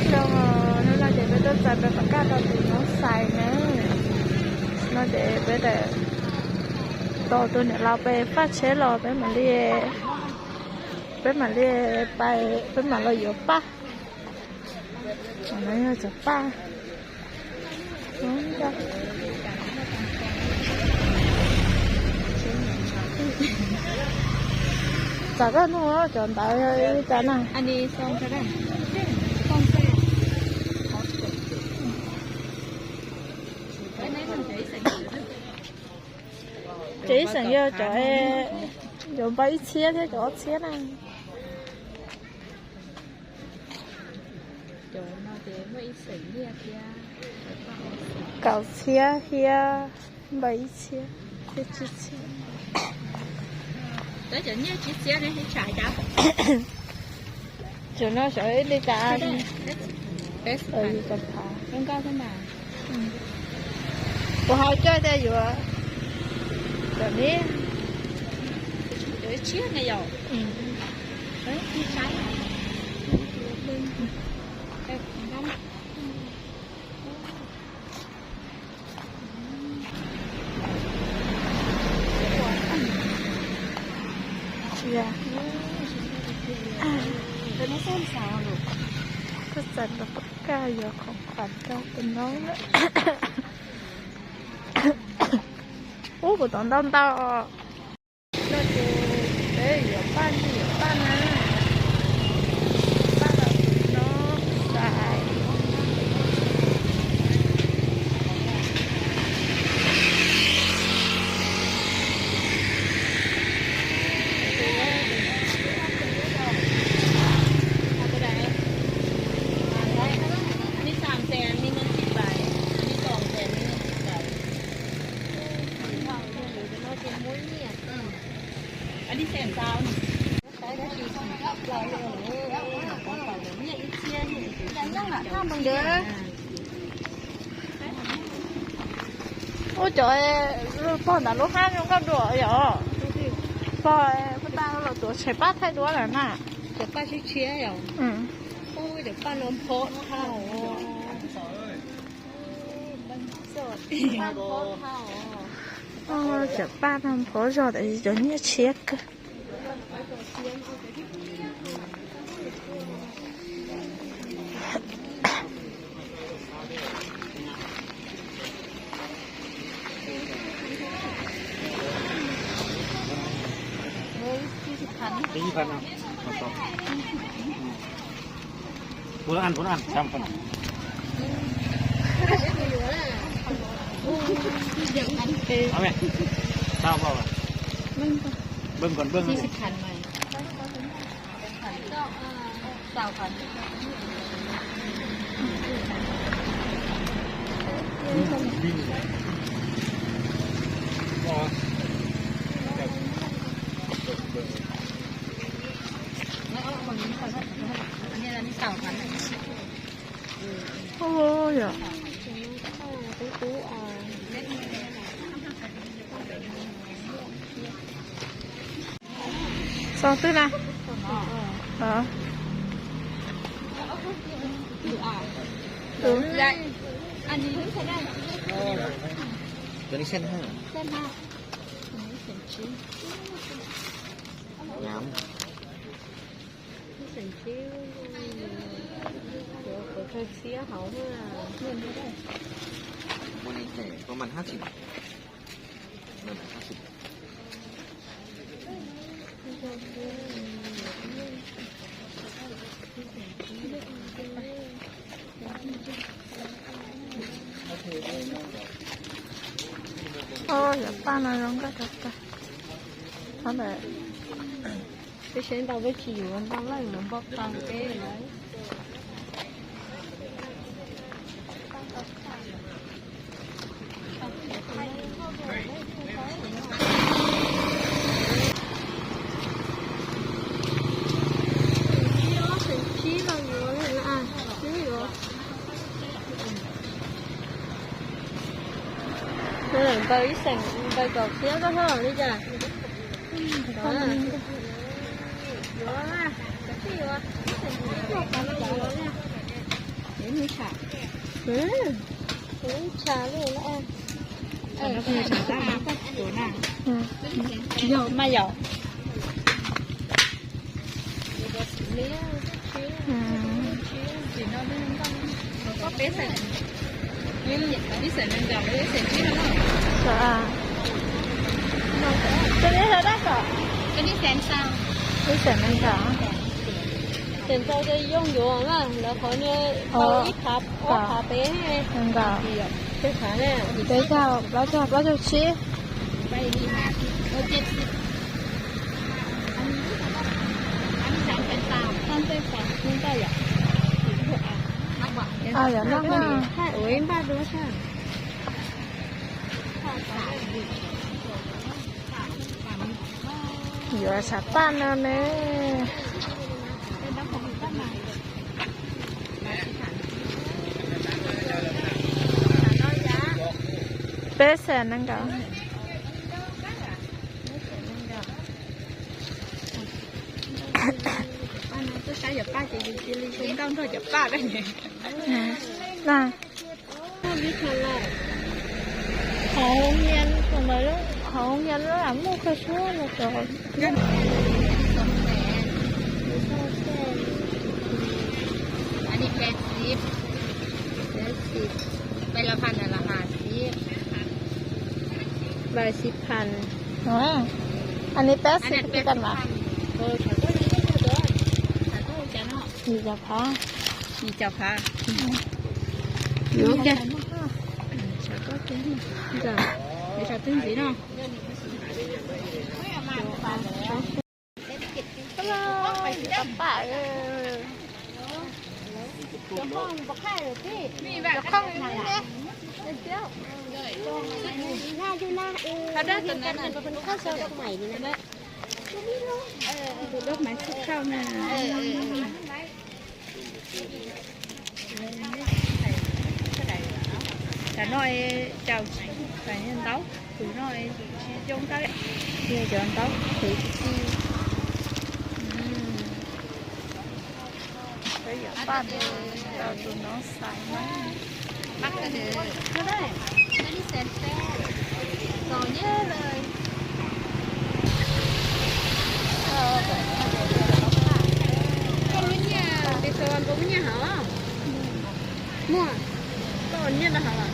Zoo, hnub no ces peb tuaj txais npawg Pas Kaj rau tus noob xais na. No ces peb tos tus niam laus pem faj tsheb los peb mam li, peb mam li pais, peb mam los yuav paj. No yog cov paj. Txav koj nug cov ntawd yog li cas na. Ces ib xeem yog cov, cov npawg ib txhiab thiab cov ob txhiab na. Kaum txhiab thiab npawg ib txhiab thiab tsib txhiab. Cov no xyov li cas. Kuv ho coj tias yuav cov neb, Tuaj txais npawg Pas Kaj yuav khoom khuam rau tus noob na. Ub, kuv tau ntau ntau os. No ces peb yuav paj, yuav paj na. Paj los no xais. Ub, cov pog ntawm lub hab zoo nkauj dua yom. Pog, pog tas los tuav tshem paj thaij duab lawm na. Cov paj tshiab tshiab yom. Ub, cov paj no phob dhau. Cov paj no phob zog tiam sis cov nyiaj tshiab kawg. Bwj kon bwj. Ub, yog xov twg na? Cov paj no zoo nkauj tas tas. Peb saib ntau peb tsis yuav ntau leej lawm npau taws peb lawm. Npawg ib xeem npawg kaum txhiab koj hlob li cas? Yuav, yuav, yuav, yuav. Tus no kuj yog tshav tab sis mas paj tuav na. Yog mas yom. Tus no yog dab tsi? Ib xees nees nkaum. Xees ntau ces yooj yim na, lawv qhov no tau ib phav, ob phav peb, peb caug plaub caug, plaub caug tsib. Yog noj. Yuav sav paj no ne. Peb xees nees nkaum. Twb saib cov paj ces yus cia li zoo nkauj nrog cov paj lawm. Hauv hoob yas, hauv hoob yas lawv muaj kawg suab no cov. Ib phav, ib phav. Yim caum phav. Yim caum phav. Twb ntxiv no. Tus dab mais txhub khau na. Cov no cov ntau, tus no tsis zoo kawg, cov ntau tus tsis txi. Peb yuav paj rau tus no xaiv na. Koj lub nyiaj, tis xav nkaus lub nyiaj hauv. Muaj, koj ua nyiaj rau hauv los?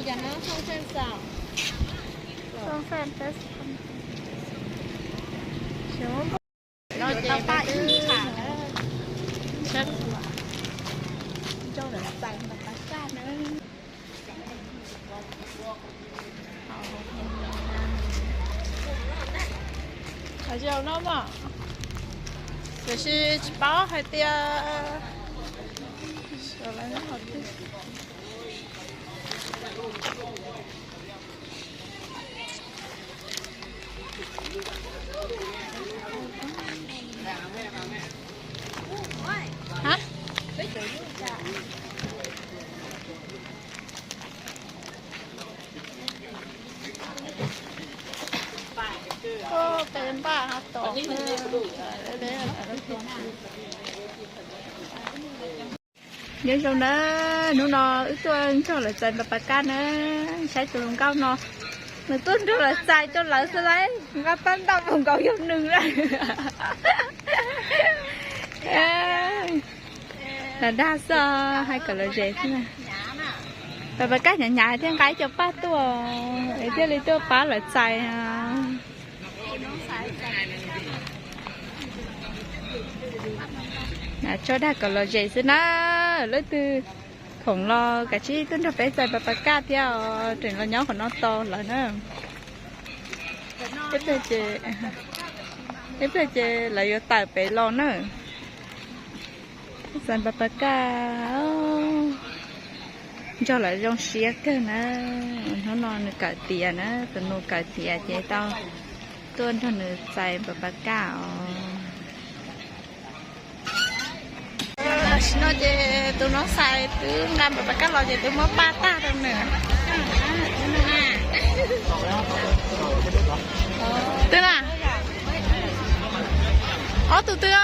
Cov no xoo xees xwb. Xoo xees peb. No ces paj ib txham na. Sab, rau lawv txais npas tas kaj na. Hav zoov no mas, tiam sis tsis paub hais tias Peb npaj tom. Nyob zoo na, hnub no wb tuaj nrog lawv txais npas pas kaj na, saib tus hluas nkauj no, nws tuaj nrog lawv txais rau lawv xwb lauj, nqa paj ntaj mus nkaus yog nws lawm. Lawv dag xwb, hais kom lom zem xwb na. Npas pas kaj hnyav hnyav thiaj nqa ib co paj tuaj, es thiaj li tuaj pab lawv txais. Tso dag kom lom zem xwb na, leej twg khoom los kav tsij tuaj nrog peb txais npas pas kaj thiab os, tseem los nyob qhov no tos lawv na. Ib pliag ces, ib pliag ces lawv yuav tawm pem los na. Txais npas pas kaj, nrog lawv zoo siab kawg na. Hnub no nws kawm tiav na, tus nus kawm tiav ces tau tuaj nrog nws txais npas pas kaj os. Tam sim no ces tus no xais twb nqa npas pas kaj los ces twb muab paj tag rau nws. Twg na? Ob tug twg?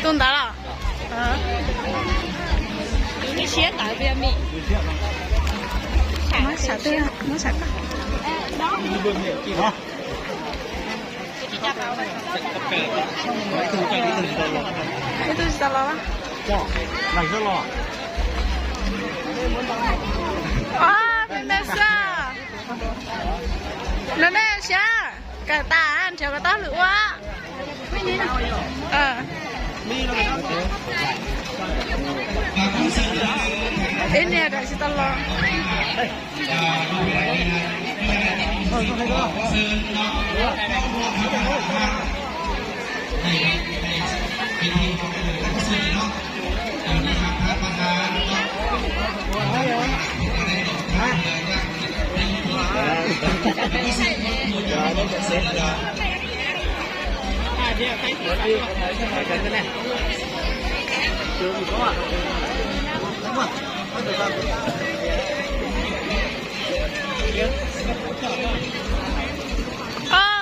Tus ntawd los? Tus siab ntawd. Muab sav twg, muab sav koj. Ib tug tsis tau los. Os, me me xwb. Los nej siab kawm tas nrhiav kom tau hauj lwm ua. Ib niag tsis tau los. Koj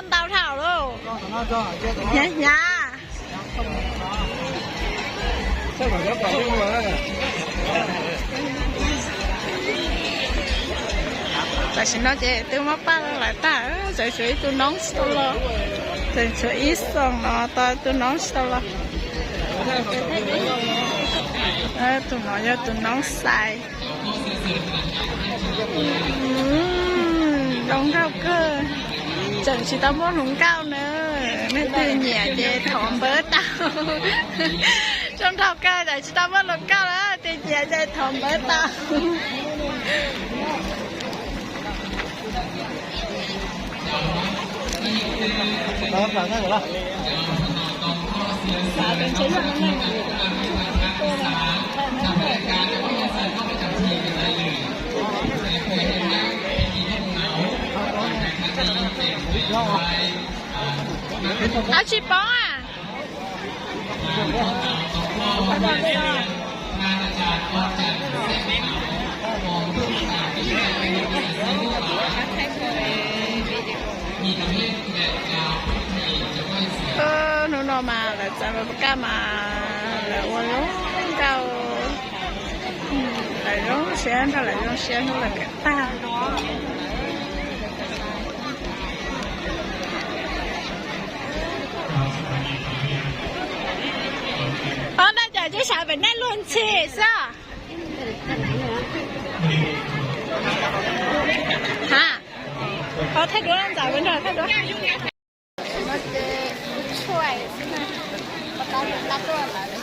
ntau dhau lauj. Hnyav hnyav. Tam sim no ces twb muab paj lawm tag, tseem tshuav ib tug noob tsis tau los. Tseem tshuav ib xeem no tau tus noob tsis tau los. Tus no yog tus noob xais. Zoo nkauj kawg. Tseem tsis tau muaj hluas nkauj na. Nej twg nyiam ces thov npawb tau. Zoo nkauj kawg, tseem tsis tau muaj hluas nkauj na, twg nyiam ces thov npawb tau. Tsis poob a. Hnub no mas lawv txawm mus kaj mas lawv ua zoo nkauj, lawv zoo siab nrog lawv zoo siab hnub lawv kawm tag. Ob, nej cas tib sawv pem nej luag ntxhi xwb. Ha, thaij duab ntxawm, nrog thaij duab. Tshuaj xwb na, tab tab tuaj lawm.